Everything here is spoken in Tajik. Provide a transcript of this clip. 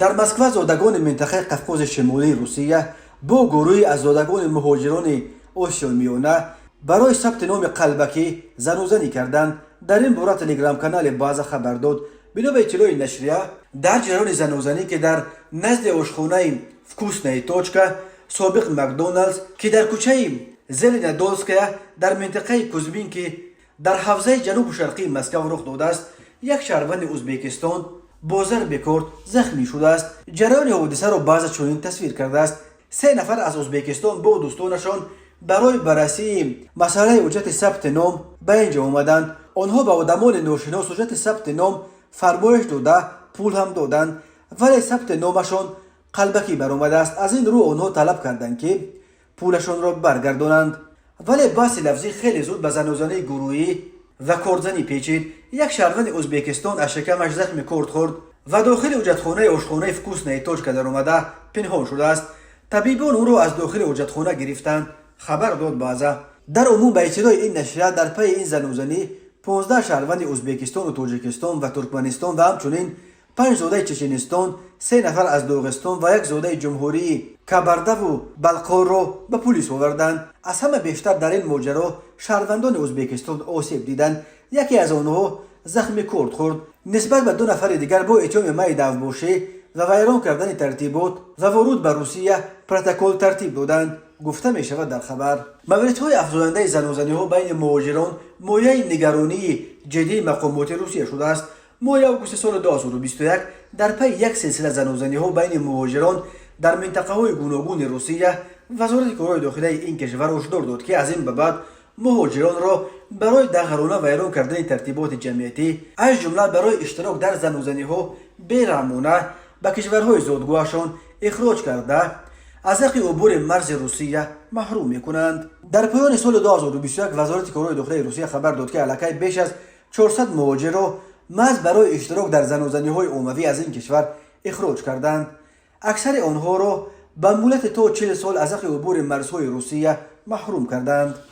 Дар Москва зодагони минтақаи Қафқози Шимолии Русия бо гурӯҳе аз зодагони муҳоҷирони Осиёи Миёна барои сабти номи қалбакӣ занузанӣ карданд. Дар ин бора телеграм-канали «База» хабар дод. Бино ба иттилои нашрия, дар ҷараёни занузанӣ, ки дар назди ошхонаи «Вкусная точка», собиқ «Макдоналдс», ки дар кӯчаи Зеленодольская дар минтақаи Кузьминки дар ҳавзаи ҷанубу шарқии Москав рух додааст, як шаҳрванди Ӯзбекистон бо зарби корд захмӣ шудааст. Ҷараёни ҳодисаро «База» чунин тасвир кардааст: се нафар аз Ӯзбекистон бо дӯстонашон барои баррасии масъалаи ҳуҷҷати сабти ном ба ин ҷо омаданд. Онҳо ба одамони ношинос ҳуҷҷати сабти ном фармоиш дода, пул ҳам доданд, вале сабти номашон қалбакӣ баромадааст. Аз ин рӯ онҳо талаб карданд, ки пулашонро баргардонанд, вале баҳси лафзӣ хеле зуд ба занузании гурӯҳӣ ва кордзанӣ печид. Як шаҳрванди Ӯзбекистон аз шикамаш захми корд хӯрд ва дохили ҳуҷҷатхонаи ошхонаи «Вкусная точка» даромада пинҳон шудааст. Табибон ӯро аз дохили ҳуҷҷатхона гирифтанд, хабар дод «База». Дар умум, ба иттилои ин нашрия, дар пайи ин занузанӣ 15 шаҳрванди Ӯзбекистону Тоҷикистон ва Туркманистон ва ҳамчунин панҷ зодаи Чеченистон, се нафар аз Доғистон ва як зодаи ҷумҳурии Кабардаву Балқорро ба пулис оварданд. Аз ҳама бештар дар ин моҷаро шаҳрвандони Ӯзбекистон осеб диданд. Яке аз онҳо захми корд хӯрд. Нисбат ба ду нафари дигар бо иттиҳоми майи давбошӣ ва вайрон кардани тартибот ва воруд ба Русия протокол тартиб доданд, гуфта мешавад дар хабар. Мавридҳои афзояндаи занузаниҳо байни муҳоҷирон мояи нигаронии ҷиддии мақомоти Русия шудааст. Моҳи августи соли 2021 дар пайи як силсила занузаниҳо байни муҳоҷирон дар минтақаҳои гуногуни Русия Вазорати корҳои дохилаи ин кишвар ҳушдор дод, ки аз ин ба баъд муҳоҷиронро барои дағалона вайрон кардани тартиботи ҷамъиятӣ, аз ҷумла барои иштирок дар занузаниҳо, бераҳмона ба кишварҳои зодгоҳашон ихроҷ карда, аз ҳаққи убури марзи Русия маҳрум мекунанд. Дар поёни соли 2021 Вазорати корҳои дохилаи Русия хабар дод, ки аллакай беш аз 400 муҳоҷирро маҳз барои иштирок дар занузаниҳои оммавӣ аз ин кишвар ихроҷ карданд. Аксари онҳоро ба муҳлати то 40 сол аз ҳаққи убури марзҳои Русия маҳрум карданд.